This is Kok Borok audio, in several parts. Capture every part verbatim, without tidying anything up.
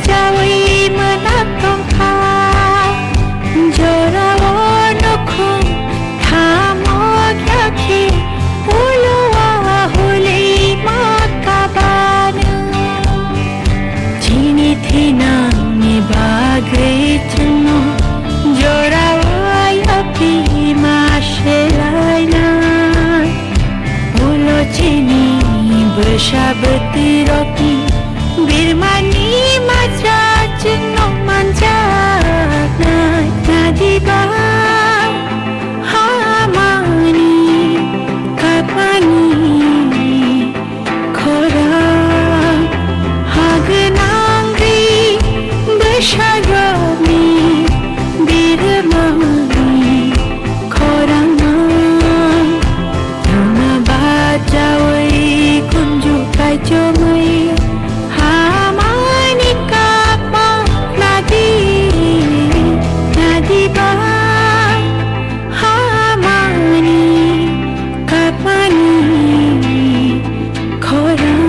Jawi mwnang tongkha, jorao nukhung thamok yakhe, ulo ahuli ma kabanu. Chini thinangni bagwi chwngno jorao yaphi ma selaina. Ulo chini bwsa bwtwirokni birmani majra chwngno manjaknai. Nadiba hamani kapani khorang hagnangwi bwsarokni birmani khorang. Tama bachawi kunju kaichomwi hamani kapma nadi, nadiba hamani kapmani khorang.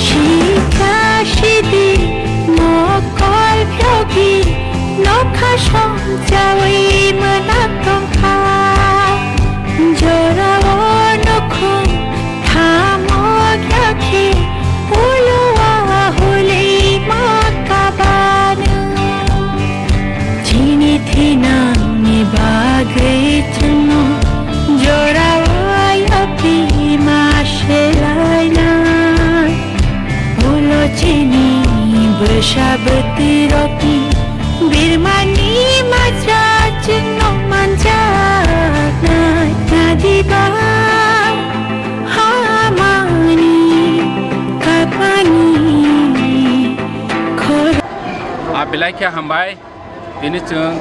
Shika shidi mokol phyogi nokha songchawi mwnang tongkha. Jorao nukhung thamok yakhe ulo ahuli ma kabanu. Chini thinangni bagwi chwngno jorao yaphi ma selaina. Ulo chini bwsa bwtwirokni birmani majra chwngno manjaknai. Nadiba hamani kapani khorang. A belai khe hambai. Tini chwng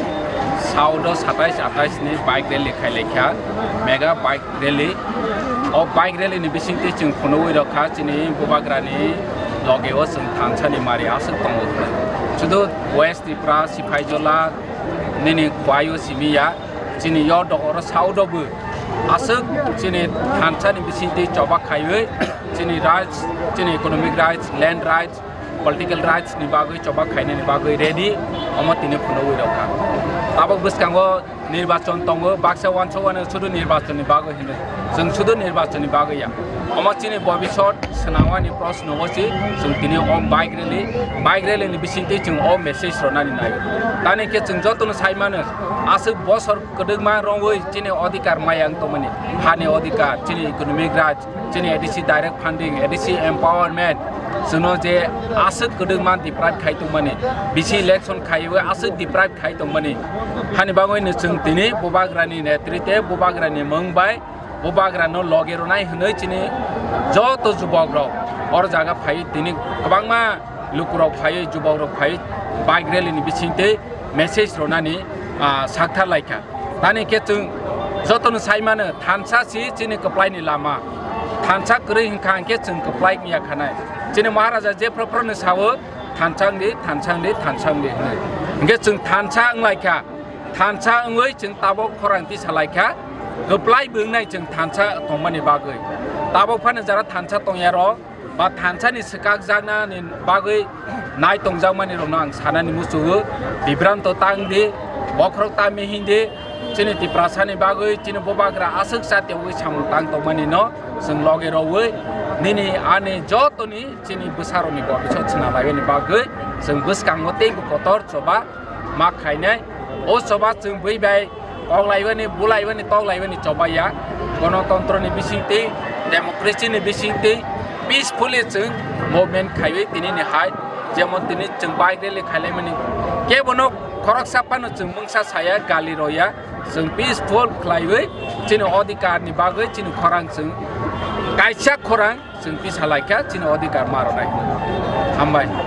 South o satais atais ni bike rally khai lai kha, mega bike rally. O bike rally ni bisingtwi chwng phunugwi rw kha chini bubagrani loge o chwng thansa ni mari aswk tongo hwnwi. Sudu West Tripura, Sipaijola nini khwai o simi ya, chini yo dogoro South o bo aswk chini thansa ni bisingtwi choba khaiwi chini rights, chini economic rights, land rights, political rights ni bagwi choba khainani bagwi ready, omo tini phunugwi rw kha. Tabuk bwskango nirbachon tongo, baksa wansuk wano sudu nirbachon ni bagwi hinwi. Chwng sudu nirbachon ni bagwi ya. Omo chini bobisot swnamani proshno o si chwng tini o bike rally, bike rally ni bisingtwi chwng o message rwnani naio. Tani khe chwng jotono sai mano, aswk bosor kwdwkma rwngwi chini odhikar maya wng tongmani, hani odhikar, chini economic rights, chini A D C direct funding, A D C empowerment, chwngno je aswk kwdwkma deprive khai tongmani, bisi election khaiwi aswk deprive khai tongmani. Hani bagwino chwng tini bubagrani netrite, bubagrani mung bai, bubagrano loge rwnai hwnwi chini joto jubokrok oro jaga phaiwi tini kwbangma lukurok phaiwi, jubokrok phaiwi bike rally ni bisingtwi message rwnani, ah, sakthar lai kha. Tani khe chwng jotono sai mano, thansa si chini kwplai ni lama. Thansa kwrwi hwnkha hwnkhe chwng kwplai wngya khanai. Chini Maharaja je phro phro no sao, "Thansa wng di, thansa wng di, thansa wng di," hwnwi. Hwnkhe chwng thansa wng lai kha. Thansa wngwi chwng tabuk khorang tisa lai kha. Kwplai bo wngnai chwng thansa tongmani bagwi. Tabuk phano jara thansa tongya rok, ba thansa ni swkak jaknani bagwi nai tongjakmani rokno ang sanani muchungo, bibranto tang di, bokhorok ta mihing di, chini Tiprasa ni bagwi, chini bubagra aswk chatiyogwi samung tang tongmani no chwng loge rogwi nini ani jotoni chini bwsarokni bobisot chwna laimani bagwi chwng bwskango teibo kotor choba ma khainai. O choba chwng bui bai koklaibani, bulaibani, toklaibani choba ya. Gonotontro ni bisingtwi, democracy ni bisingtwi, peacefully chwng movement khaiwi tini ni hai, jemon tini chwng bike rally khailaimani, kebono Khoroksa phano chwng mungsa saya, gali roya, chwng peaceful khlaiwi chini odhikar ni bagwi chini khorang chwng kaisa khorang chwng tisa laikha, chini odhikar ma rwnai. Hambai.